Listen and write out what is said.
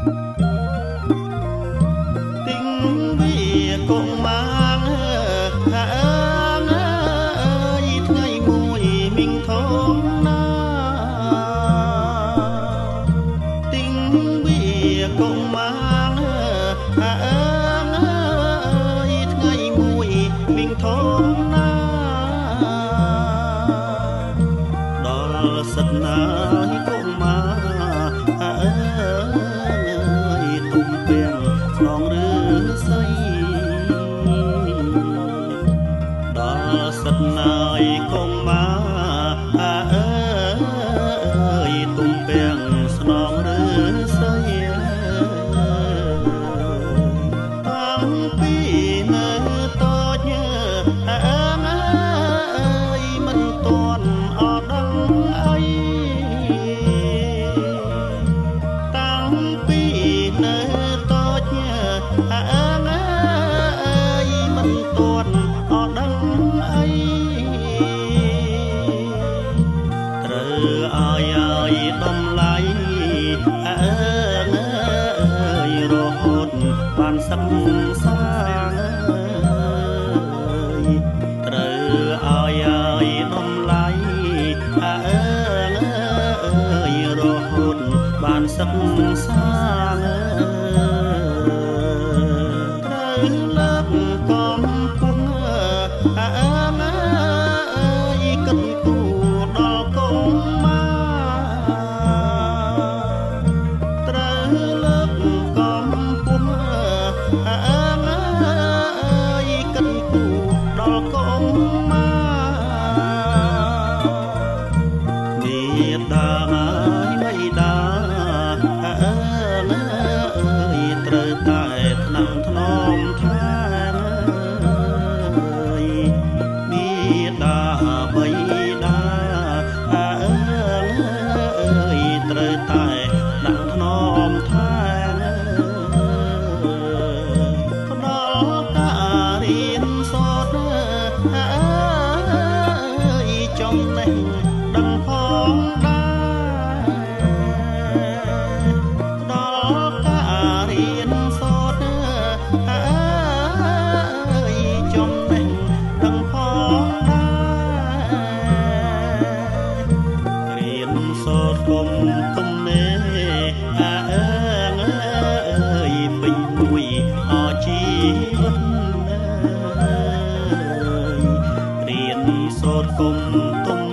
ទិញវាកុមារអើយថ្ងៃមួយមីងធំណាទិញវាកុមារអើយថ្ងៃមួយមីងធំណាដល់សិតណាយកុមារអើយទុំពាំងស្នងឬសីដល់សិតណាយកុមារអើយទុំពាំងស្នងឬសីតាំងពីនៅតូចអើយមិនទាន់អត់ដឹងអីតាំងពីនៅតូចអើយមិនទាន់អត់ដឹងអីត្រូវឲ្យឲ្យតម្លៃអើយរហូតបានសិក្សាត្រូវឲ្យឲ្យតម្លៃអើយរហូតបានសិក្សាត្រូវលើកកំពុងអើយគិតគូដល់កុមារត្រូវលើកកំពុងអើយគិតគូដល់កុមារមេដាយមេដាអើយត្រូវតែថ្នាំថ្នមថែមេដាបៃតាអើយត្រូវតែថ្នាំថ្នមថែផ្ដល់ការរៀនសូត្រអើយចំណេះដឹងផងដែរផ្ដល់ការរៀនសូត្រអើយចំណេះដឹងផងដែររៀនសូត្រគុំទំនេរអើយពេញមួយអជីវិតរៀនសូត្រគុំទំ